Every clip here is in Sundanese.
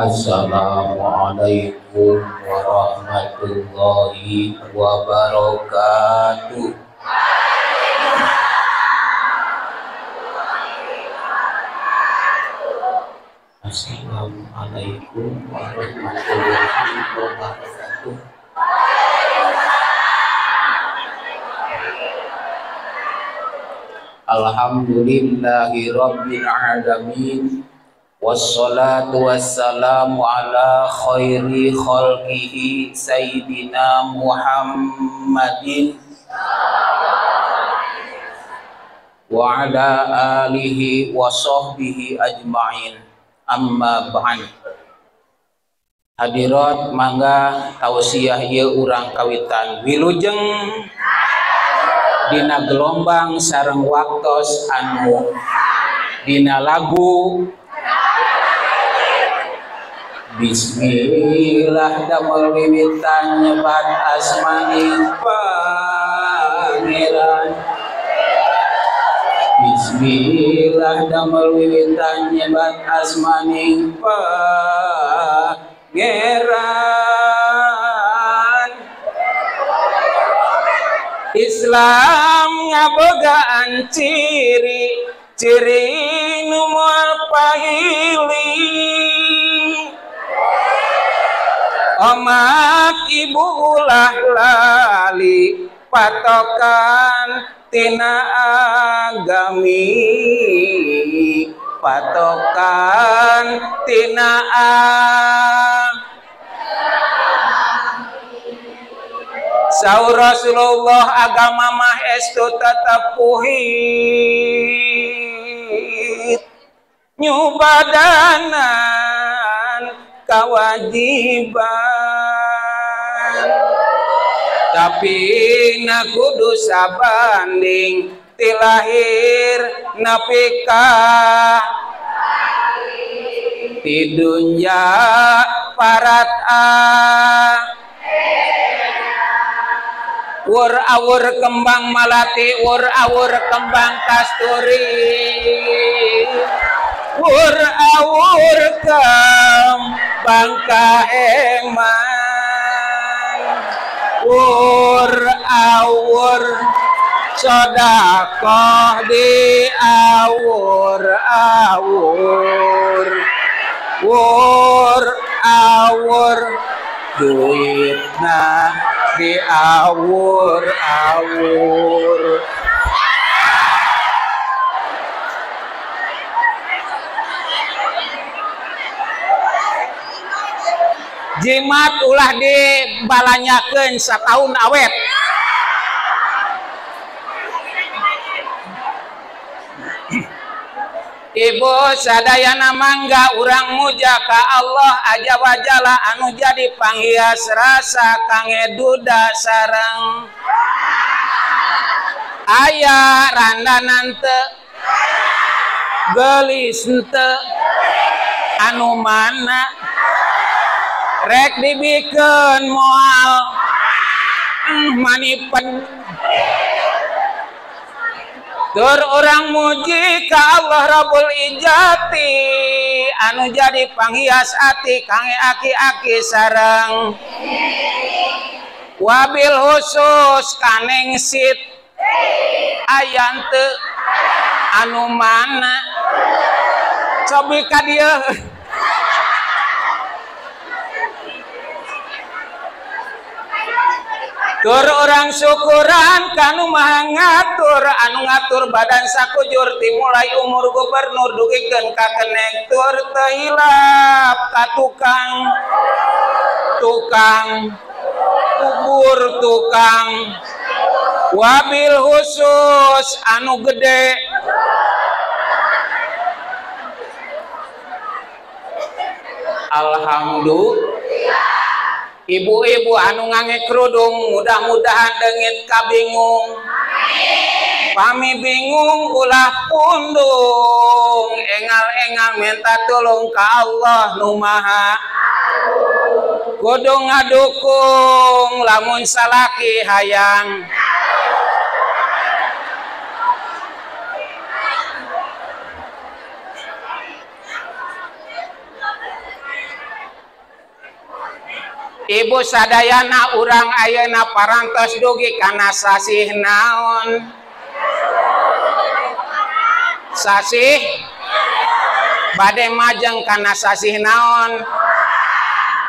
Assalamualaikum warahmatullahi wabarakatuh. Assalamualaikum warahmatullahi wabarakatuh. Alhamdulillahi rabbil alamin. Wassalatu wassalamu ala khairi khalqihi sayyidina Muhammadin wa ala alihi wa sahbihi ajma'in. Amma ba'd. Hadirat mangga tausiah ieu urang kawitan wilujeng dina gelombang sareng waktos anu dina lagu Bismillah damel wiwitan nyebat asmaning pangeran. Bismillah damel wiwitan nyebat asmaning pangeran. Islam ngabogaan ciri ciri nu moal pahili. Omat ibu ulah lali patokan tina agami, patokan tina agami. Saur Rasulullah agama mah estu tetep puhit nyubadanan kewajiban, tapi na kudu sabanding ti lahir nepi ka ti dunya parat a. Wur awur kembang malati, wur awur kembang kasturi, wur awur kembang kaeman, wur awur sodakoh di awur awur, wur awur duitna di awur awur. Jimat ulah dibalanyakeun sataun awet. Ibu sadayana mangga urang muja ka Allah aja wajala anu jadi panghias rasa kange duda sareng aya randanan teu geulis teu anu mana rek dibikeun moal manipen. Tur orang muji ka Allah Rabbul Ijati anu jadi panghias ati kange aki-aki sareng wabil khusus kaneng sit aya teu anu mana cobi ka dieu. Tur orang syukuran kanu maha ngatur anu ngatur badan sakujur timulai umur gubernur dugikeun ka kenek tur teu hilap ka tukang tukang kubur tukang wabil khusus anu gede. Alhamdulillah. Ibu-ibu anu ngange kerudung mudah-mudahan dengit kabingung. Pami bingung ulah pundung, engal-engal minta tolong ka Allah nu maha kudu ngadukung lamun salaki hayang. Ibu sadayana urang ayeuna parantos dugi kana sasih naon? Sasih bade majeng kana sasih naon?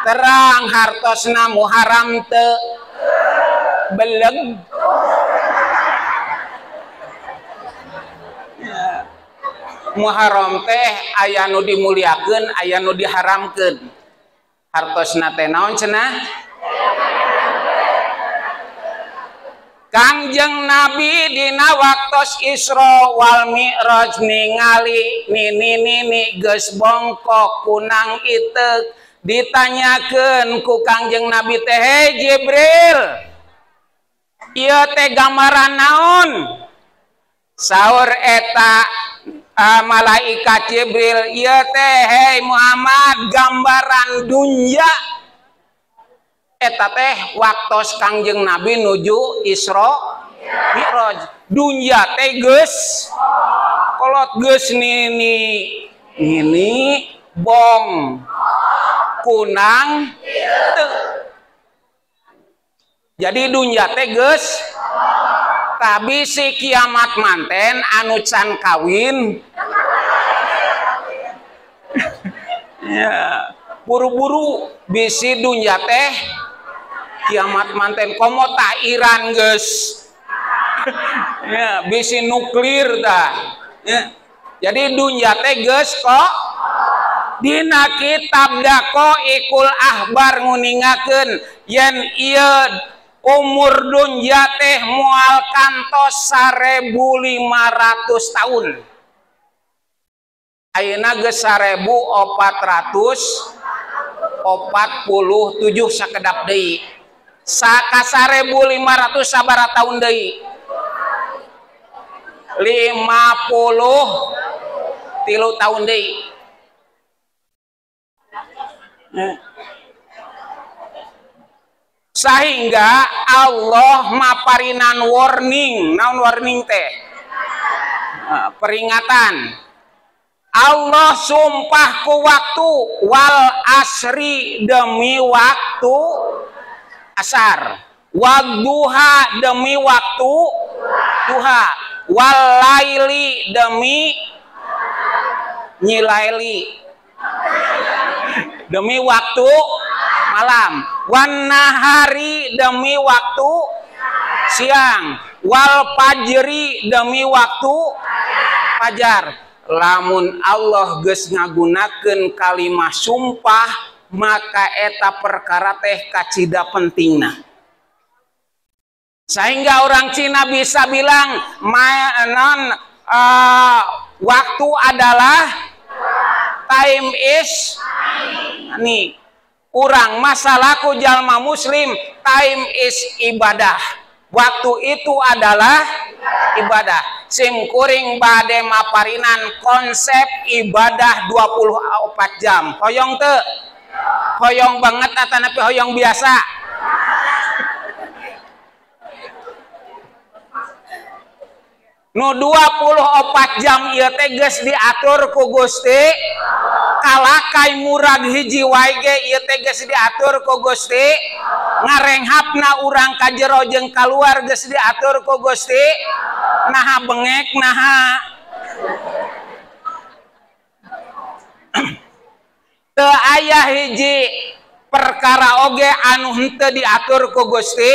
Terang hartosna Muharram teu beleg. Muharram teh aya nu dimuliakeun, aya nu diharamkeun. Hartosna teh naon cenah? Kangjeng Nabi dina waktos Isra wal Mi'raj ningali nini-nini geus bongkok kunang iteuk, ditanyakeun ku Kangjeng Nabi teh, "Hei Jibril, ieu teh gambaran naon?" Saur eta malaikat Jibril, ieu teh hei Muhammad gambaran dunya. Eta teh waktos Kangjeng Nabi nuju Isra Mi'raj. Dunya teh geus kolot, geus nini nini bong kunang teu. Jadi dunya teh geus tapi si kiamat manten anu can kawin ya, buru-buru bisi dunya teh kiamat manten komo tah Iran geus ya, bisi nuklir tah ya. Jadi dunya teh geus kok dina kitab Daqaiqul Ahbar nguningakeun yen ieu umur dunya teh moal kantos 1500 tahun. Ayeuna geus 1447 sakedap deui. Saka 1500 sabaraha tahun deui? 53 tahun deui. Sehingga Allah maparinan warning. Naon warning teh? Peringatan. Allah sumpah ku waktu, wal asri demi waktu asar, wadduha demi waktu duha, wal laili demi nyilaili demi waktu malam, wan nahari demi waktu siang, wal fajri demi waktu fajar. Lamun Allah geus ngagunakeun kalimah sumpah, maka eta perkara teh kacida pentingna. Sehingga orang Cina bisa bilang waktu adalah time is nih. Urang masalahku jalma muslim, time is ibadah. Waktu itu adalah ibadah. Sim kuring bade maparinan konsep ibadah 24 jam. Hoyong teu? Hoyong banget atanapi hoyong biasa? Nu 24 jam ieu teh geus diatur ku Gusti. Kalakai murag hiji wae ge ieu teh geus diatur ku Gusti. Ngarenghapna urang ka jero jeung kaluar geus diatur ku Gusti. Naha bengek naha teu aya hiji perkara oge anu henteu diatur ku Gusti.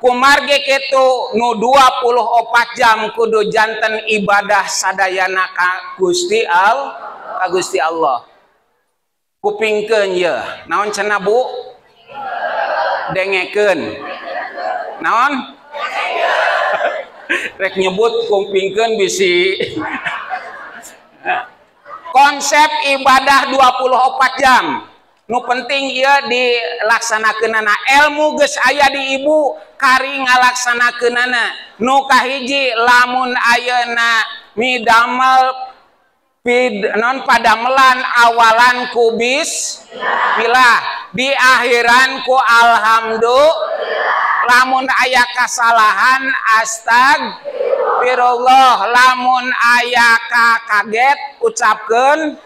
Kumargi kitu nu 24 jam kudu janten ibadah sadayana ka Gusti ka Gusti Allah. Kupingkeun ye. Naon cenah Bu? Dengekeun. Naon? Rek nyebut kupingkeun bisi. Konsep ibadah 24 jam. Nu penting ieu dilaksanakeunana. Ilmu geus aya di ibu kari ngalaksanakeunana. Nu kahiji lamun ayeuna midamel non padamelan awalan ku bismillah, di akhiran ku alhamdulillah. Lamun aya kasalahan astagfirullah, lamun aya kaget ucapkeun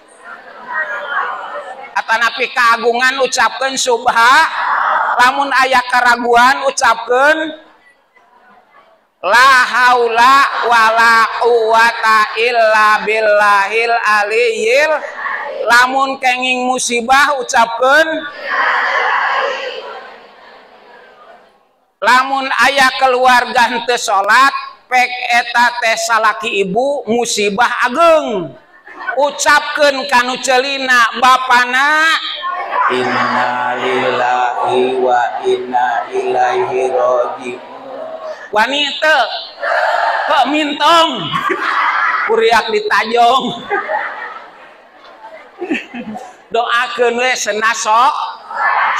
atanapi keagungan ucapkeun subha, lamun aya keraguan ucapkeun la haula wala quwata illa billahil aliyil. Lamun kenging musibah ucapkeun, lamun aya keluarga henteu salat pek eta teh salaki ibu musibah ageng, ucapkeun kanu celina bapana innalillahi wa inna ilaihi rajiun. Wani teu kok mintong kuriak ditajong. Doakeun we senah sok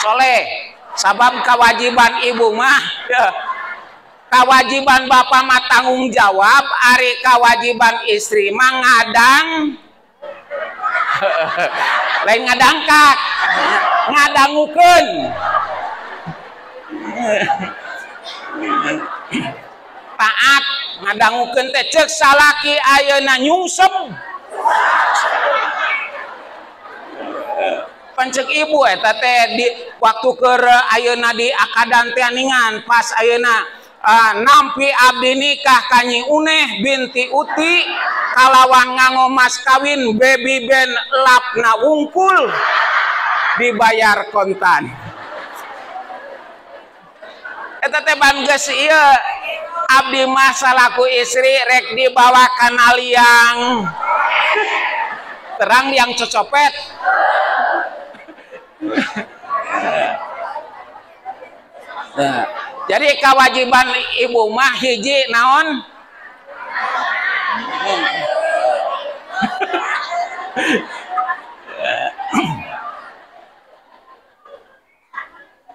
soleh, sabab kewajiban ibu mah ya, kewajiban bapak mah tanggung jawab, ari kewajiban istri mah ngadang lain ngadangkak, ngadangukeun. Taat ngadangukeun teh ceuk salaki ayeuna nyungsep. Pancek ibu eta teh di waktu keur ayeuna di akadan teh ningan pas ayeuna nampi abdi nikah ka Nyi Uneh binti Uti kalawan nganggo mas kawin baby band lapna wungkul dibayar kontan. Eta teh ban geus ieu abdi mah salaku istri rek dibawa kana liang terang liang cocopet. Nah, jadi kewajiban ibu mah hiji naon?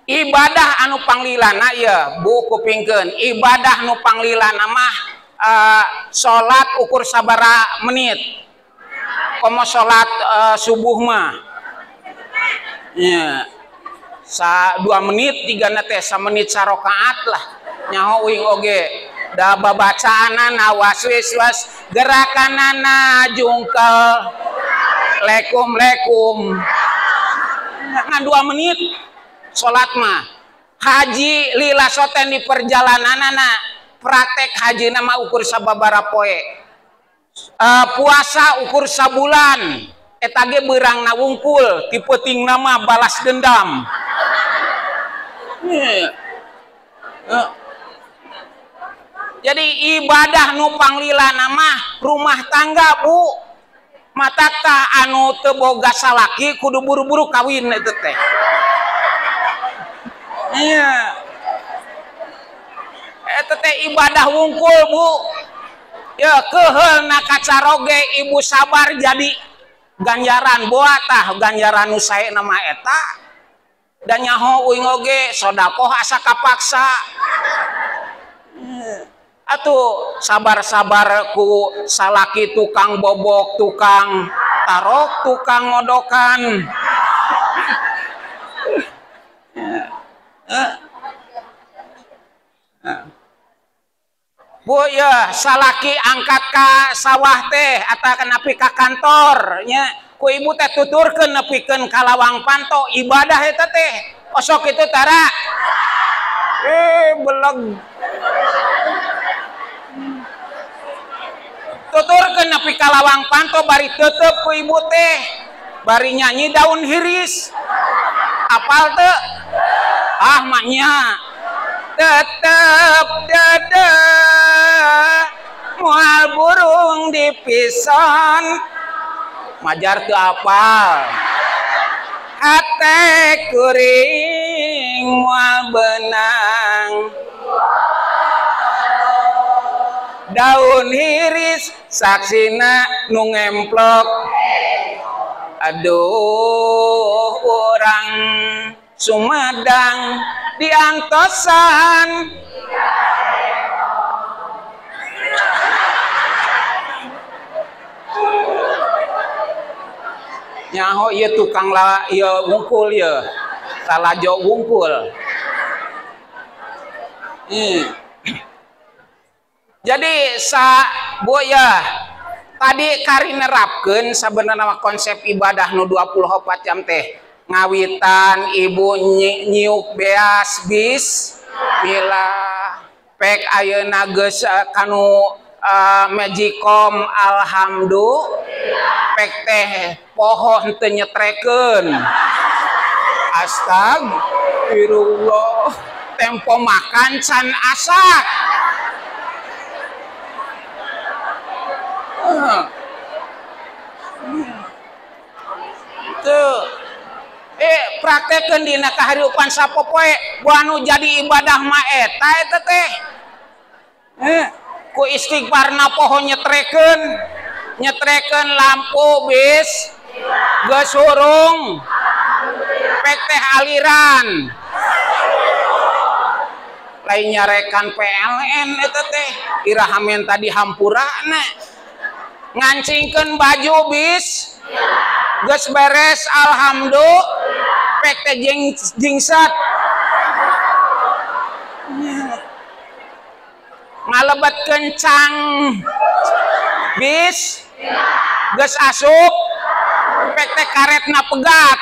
Ibadah anu panglilana ya bu kupingkeun, ibadah nu panglilana mah salat ukur sabara menit, komo salat subuh mah ya, sa 2 menit 3 teh samenit sarokaat lah nyaho uing oge da babacaanana waswis gerakanana jungkel lekum lekum ngan 2 menit salat mah. Haji lila soten di perjalananana praktek haji nama ukur sababara poe, puasa ukur sabulan eta ge beurangna wungkul ti peuting nama balas dendam. Jadi ibadah nu panglilana mah rumah tangga bu, matakah anu teu boga salaki kudu buru-buru kawin eta teh. Iya. Eta teh ibadah wungkul bu. Ya keuheulna kacaroge ibu sabar jadi ganjaran boa tah ganjaran nu sae nama eta. Dan nyaho uing oge sodakoh asa kapaksa. Atuh sabar-sabar ku salaki tukang bobok, tukang tarok, tukang ngodokan. Bu ya salaki angkat ka sawah teh atau nepi ka kantor nya ku ibu teh tuturkeun nepikeun ka lawang panto ibadah eta teh osok itu tara beleg tuturkeun nepi ka lawang panto bari tetep ku ibu teh bari nyanyi daun hiris apal teu ah maknya tetep dada mual burung dipisan majar teu apal hate kuring mual benang daun hiris saksina nu ngemplok aduh urang Sumedang diantosan nyaho ieu tukang la ieu wungkul ieu salajo wungkul. Jadi sa bu ya tadi kari nerapkeun sabenerna konsep ibadah nu 24 jam teh. Ngawitan ibu nyiuk beas bismillah. Pek ayeuna geus kanu magicom alhamdulillah. Pek teh poho henteu nyetrekeun. Astagfirullah. Tempo makan can asak. Tuh. Praktekeun dina kahariupan sapopoe bu anu jadi ibadah mah eta eta teh. Ku istighfarna poho nyetrekeun, nyetrekeun lampu bis geus hurung. Pek teh aliran. Lain nyarekan PLN eta teh iraha menta dihampurana. Ngancingkeun baju bis geus beres alhamdulillah. Pek teh jingsat. Ngalebet kencang bis geus asup pek teh karetna pegat.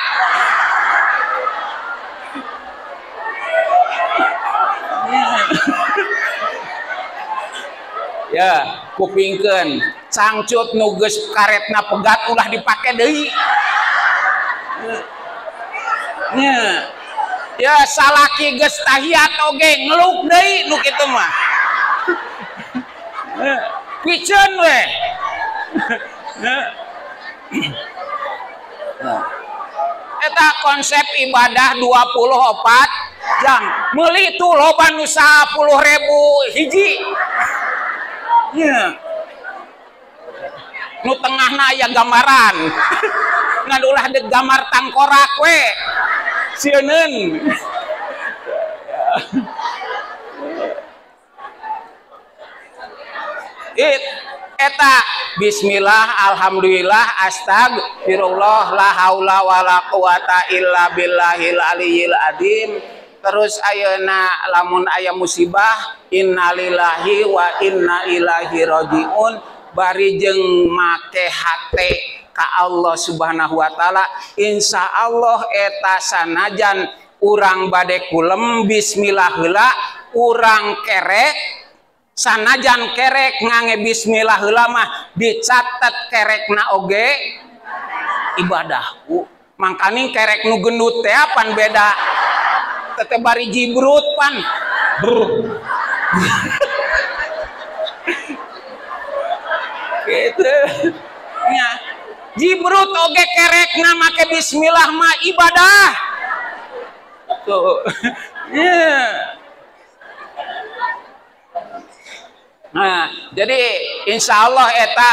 Ya, kupingkeun cangcut nu geus karetna pegat ulah dipake deui. Nya. Ya salaki geus tahiyat oge ngeluk deui nu kitu mah. Piceun we. Eta konsep ibadah 24 jam. Meuli tuh loba nu 10.000 hiji. Nya. Nu tengahna aya gambaran. Ngan ulah deuk gambar tangkorak we. Sieuneun. Eta bismillah alhamdulillah astagfirullah la haula wala quwata illa billahil aliyil azim. Terus ayeuna lamun aya musibah innalillahi wa inna ilaihi rajiun, bari jeung make hate ka Allah Subhanahu wa taala. Insyaallah eta sanajan urang bade kulem bismillah heula, urang kerek sanajan kerek ngange bismillah heula mah dicatet kerekna oge ibadah. Mangkaning kerek nu gendut teh pan beda teteh bari jibrut pan. Gitu nya. Jibrut oge kerekna make bismillah mah ibadah. Tuh. Yeah. Nah, jadi insya Allah eta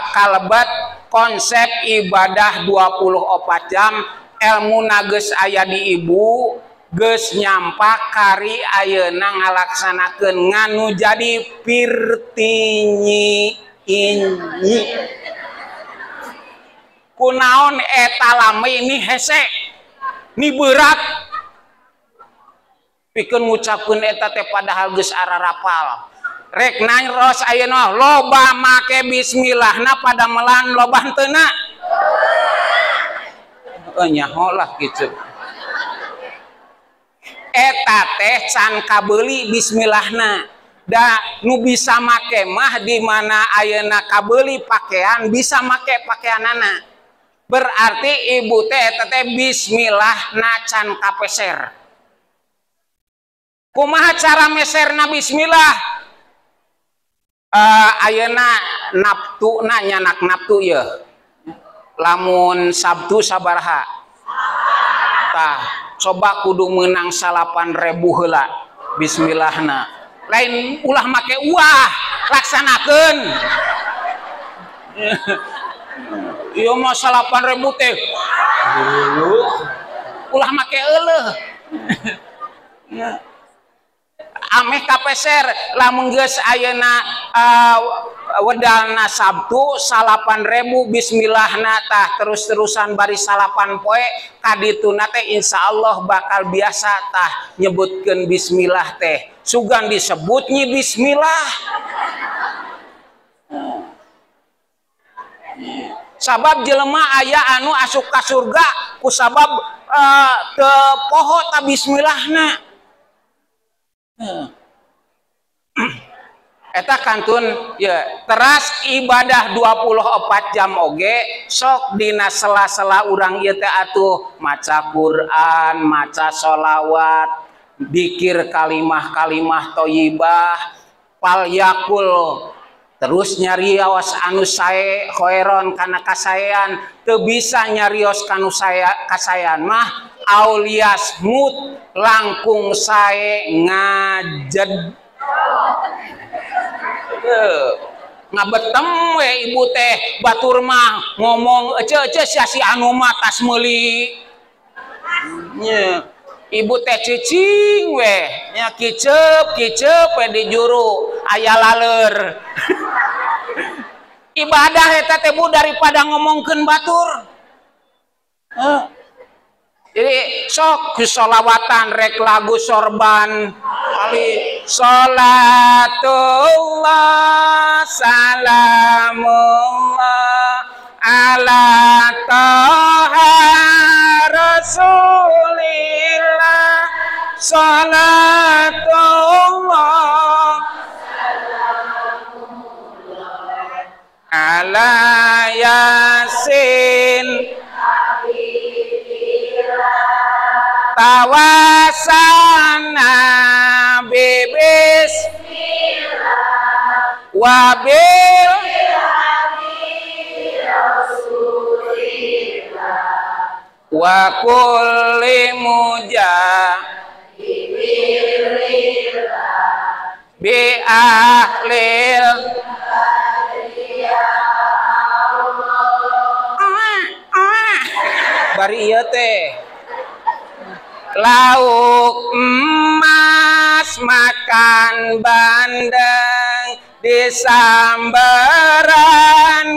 kalebet konsep ibadah 24 jam ilmu geus aya di ibu geus nyampak kari ayeuna ngalaksanakeun nganu jadi pirtinyi inyi. Kunaon eta lami ini hese ni berat pikeun ngucapkeun eta teh padahal geus ararapal. Rek nanyros ayeuna loba make bismillahna pada melan loba henteuna. Nyaho lah kitu. Eta teh can kabeuli bismillahna. Da nu bisa make mah di mana ayeuna kabeuli pakaian bisa make pakaianana. Berarti ibu teh eta teh bismillahna can kapeser. Kumaha cara meserna bismillah? Ayeuna naptuna nyanak naptu ye. Lamun Sabtu sabaraha? Tah, coba kudu meunang 8.000 heula bismillahna. Lain ulah make uah, laksanakeun. Ieu mah 8.000 teh. Ulah make euleuh. Ameh kapeser lamun geus ayeuna wedalna Sabtu 8.000 bismillahna tah terus-terusan bari 8 poe kadituna teh insyaallah bakal biasa tah nyebutkeun bismillah teh. Sugan disebut nyi bismillah. Sabab jelema aya anu asup ka surga kusabab teu poho ta bismillahna. Eta kantun ya teras ibadah 24 jam oge sok dina sela-sela urang ieu teh atuh maca Quran, maca sholawat, dikir kalimah-kalimah thayyibah, fal yakul terus nyarios anu sae khairon kana kasaean, teu bisa nyarios kanu saya kasaean mah aulias mut langkung sae ngajed. Ngabetem we ibu teh batur mah ngomong ece-ece sia si anu mah tas meuli nya ibu teh cicing we nya kicep kicep we di juru aya laleur. Ibadah eta teh Bu daripada ngomongkeun batur. Jadi sok sholawatan rek lagu sorban ali sholatullah salamullah ala toha rasulillah sholatullah ala yasin tawasana bibis wabil wa kulli mujah bi ahlil bari ieu teh lauk emas makan bandeng disambaran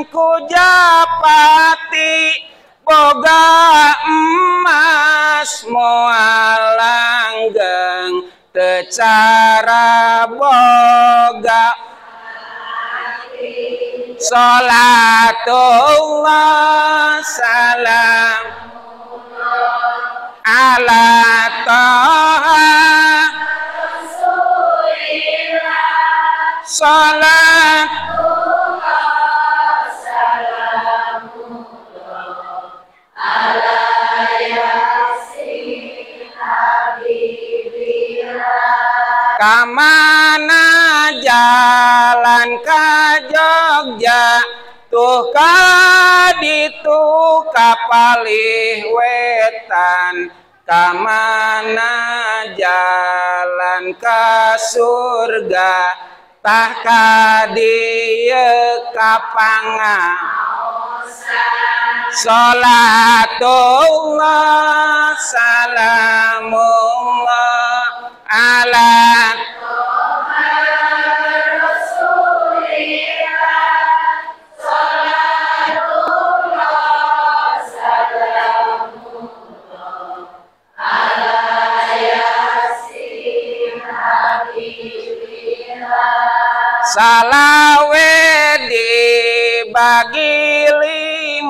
ku japati boga emas moal langgeng teu cara boga salatullah salam ala toha rasulillah salatullah salamullah ala yasin habibillah. Kamana jalan ka Jogja tuh ka ditu kapalih wetan, kamana jalan ka surga tah ka dieu kapanga salatullah salamullah ala salawe dibagi 5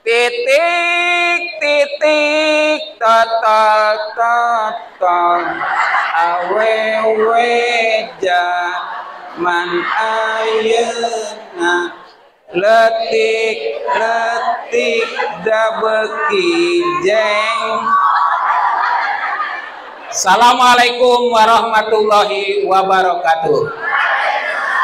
titik titik totol totol awewe jaman ayeuna letik letik dabeki jeng. Assalamualaikum warahmatullahi wabarakatuh.